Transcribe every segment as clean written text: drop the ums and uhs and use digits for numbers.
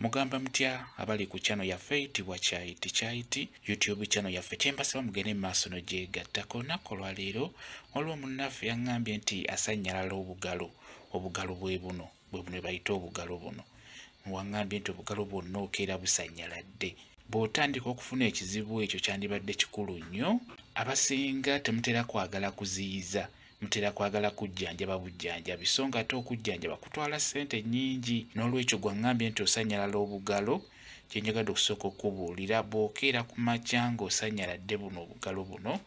Mugamba mutya abali ku channel yaffe eyitibwa Kyayiti Kyayiti YouTube channel yaffe. Kyembasaba mugende mu maaso n'ogyegattako. Olunaku olwaleero waliwo munnaffe yaŋŋambye nti asannyalala obugalo. Obugalo bwe buno, bwe buno bayita obugalo buno. Waŋŋambye nti obugalo bwonna okeera busannyaladde. Bw'otandika okufuna ekizibu ekyo kyandibadde kikulu nnyo. Abasinga temutera kwagala kuziyiza, mutera kwagala kujjanjaba bujjanjabi, so nga ate okujjanjaba kutwala ssente nnyingi. N'olwekyo gwaŋŋambye nti osannyalala obugalo, kye njagadde okusooka okubuulira, bw'okeera ku makya ng'osannyaladde buno obugalo buno,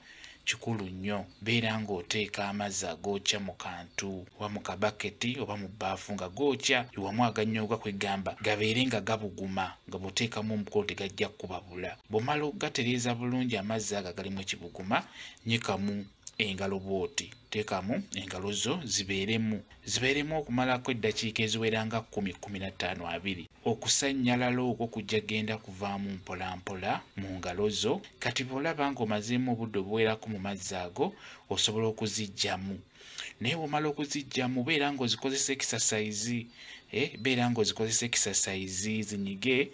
kikulu nnyo beera ng'oteeka amazzi agookya mu kantu oba mu kabaketi oba mu bbaafu nga gookya, wamu aganyooga kwegamba gabeere nga gabuguma, nga bw'oteekamu omukono tegajja kukubabula. Bw'omala okugatereeza bulungi amazzi ago agalimu ekibuguma, nnyikamu engalo bw'oti, teekamu engalo zo zibeeremu okumalako eddakiika eziwera nga 10, 15, 20. Okusannyalala okwo kujja genda kuvaamu mpola mpola mu ngalo zo. Kati bw'olaba ng'omazeemu obudde obuwerako mu mazzi ago, osobola okuziggyamu. Naye bw'omala okuziggyamu, beera ng'ozikozesa exercise, beera ng'ozikozesa exercise, zinyige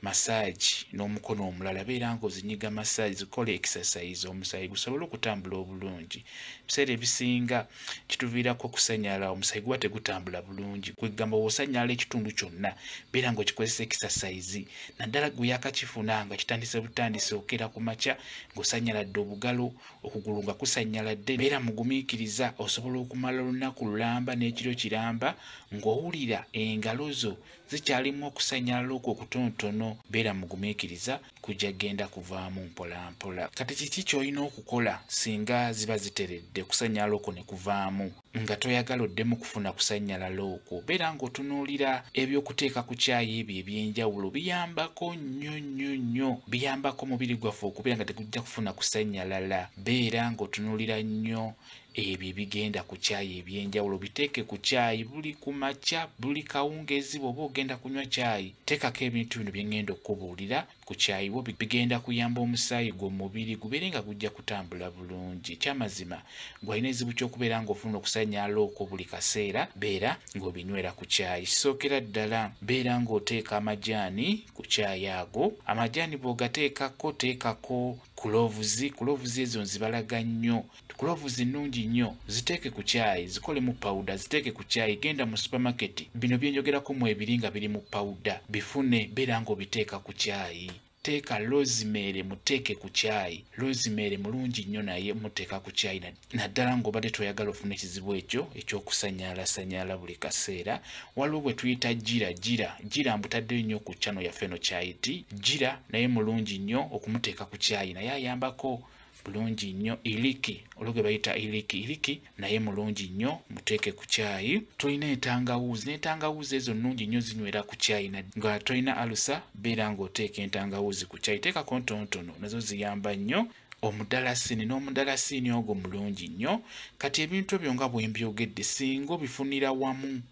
massage n'omukono omulala, beera ng'ozinyiga massage, zikole exercise, omusaayi gusobole okutambula obulungi. Ebiseera ebisinga kituviirako okusannyalala, omusaayi guba tegutambula bulungi. Kwegamba bw'osannyalala ekitundu kyonna, beera ng'okikozesa exercise, naddala gwe yakakifuna nga kitandise butandise, okeera ku makya ng'osannyaladde obugalo, okugulu nga kusannyaladde, beera mugumiikiriza, osobola okumala olunaku lulamba n'ekiro kiramba ng'owulira engalo zo zikyalimu okusannyalala okwo okutonotono. Beera mugumiikiriza, kujja genda kuvaamu mpola mpola. Kati kiki ky'olina okukola singa ziba ziteredde okusannyalala okwo ne kuvaamu, nga toyagala oddemu kufuna kusannyalala okwo? Beera ng'otunuulira ebyokuteeka ku kyayi ebyo eby'enjawulo, biyambako nnyo nnyo nnyo, biyambako omubiri gwaffe okubeera nga tegujja kufuna kusannyalala. Beera ng'otunuulira nnyo ebyo ebigenda ku kyayi eby'enjawulo, biteeke ku kyayi buli ku makya, buli kawungeezi. Bw'oba ogenda kunywa kyayi, teekako ebintu bino bye ŋŋenda okukubuulira ku kyayi wo, bigenda kuyamba omusaayi gw'omubiri gubeere nga gujja kutambula bulungi. Ekyamazima gw'alina ekizibu ky'okubeera ng'ofuna okusannyalala okwo buli kaseera, beera ng'obinywera ku kyayi. Kisookera ddala, beera ng'oteeka amajaani ku kyayi ago. Amajaani bw'ogateekako, teekako kulovuzi. Kulovuzi ezo nzibalaga nnyo. Kulovuzi nnungi nnyo, ziteeke ku kyayi, zikolemu pawuda, ziteeke ku kyayi. Genda mu supermarket, bino bye njogerako mu ebiri nga biri mu pawuda, bifune, beera ng'obiteeka ku kyayi. Teeka rosemary, muteeke ku kyayi. Rosemary mulungi nnyo naye muteeka ku kyayi, naddala ng'obadde toyagala ofune ekizibu ekyo eky'okusannyalasannyalala buli kaseera. Waliwo bwe tuyita gira, gira, gira mbutaddeyo nnyo ku channel yaffe eno Kyayiti. Gira naye mulungi nnyo okumuteeka ku kyayi, naye ayambako bulungi nnyo. Iliki, olwo gwe bayita iliki, iliki naye mulungi nnyo, muteeke ku kyayi. Tulina entangawuzi, n'entangawuzi ezo nnungi nnyo, zinywera ku kyayi. Nga tolina alusa, beera ng'oteeka entangawuzi ku kyayi, teekako ntonotono, nazo ziyamba nnyo. Omudalasini, n'omudalasini ogwo mulungi nnyo. Kati ebintu ebyo nga bwe mbyogedde, singa obifunira wamu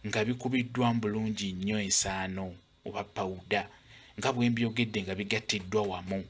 nga bikubiddwa bulungi nnyo ensaano oba pawuda, nga bwe mbyogedde nga bigattiddwa wamu,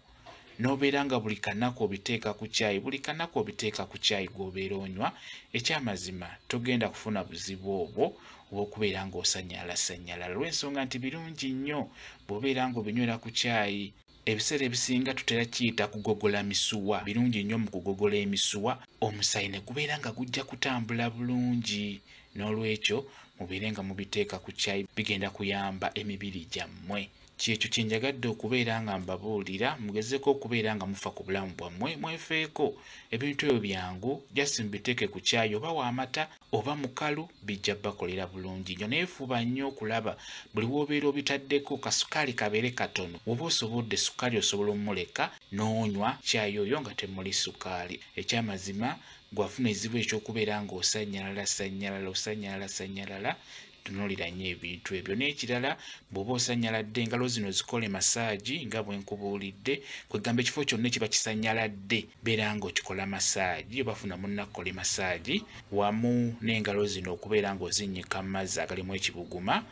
n'obeera nga buli kanaku obiteeka ku kyayi, buli kanaku obiteeka ku kyayi gw'obeera onywa, ekyamazima togenda kufuna buzibu obwo obw'okubeera ng'osannyalasannyalala, olw'ensonga nti birungi nnyo bw'obeera ng'obinywera ku kyayi. Ebiseera ebisinga tutera kiyita kugogola misuwa. Birungi nnyo mu kugogola emisuwa, omusaayi ne gubeera nga gujja kutambula bulungi. N'olwekyo mubeere nga mubiteeka ku kyayi, bigenda kuyamba emibiri gyammwe. Kyekyo kye njagadde okubeera nga mbabuulira, mugezeeko okubeera nga mufa ku bulamu bwammwe, mwefeeko. Ebintu ebyo byangu, just mubiteeke ku kyayi oba w'amata oba mukalu, bijja bakolera bulungi nnyo. Naye fuba nnyo okulaba buli w'obeera obitaddeko kasukaali kabeere katono. Bw'oba osobodde sukaali osobola omuleka n'onywa kyayi oyo nga temuli sukaali. Ekyamazima gw'afuna ekizibu eky'okubeera ng'osannyalala sannyalala, osannyalala sannyalala, tunuulira nnyo ebintu ebyo. N'ekirala, bw'oba osannyaladde, engalo zino zikole masaagi nga bwe nkubuulidde, kwegamba ekifo kyonna ekiba kisannyaladde beera ng'okikola masaagi, oba funa munnakukole masaagi, wamu n'engalo zino okubeera ng'ozinnyika mu mazzi agalimu ekibuguma,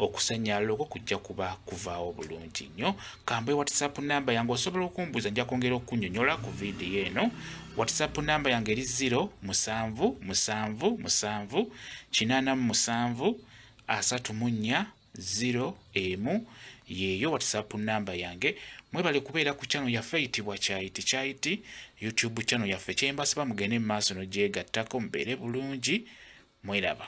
okusannyalala okwo kujja kuba kuvaawo bulungi nnyo. Kambe WhatsApp namba yange osobola okumbuuza, nja kwongera okunnyonnyola ku vidiyo eno. WhatsApp namba yange eri 0 7 7 7 87 34 0 1 yeeyo WhatsApp namba yange. Mwebale kubeera ku channel yaffe eyitibwa Kyayiti Kyayiti, YouTube channel yaffe. Kyembasaba mugende mu maaso n'ogyegattako, mubeere bulungi, mweraba.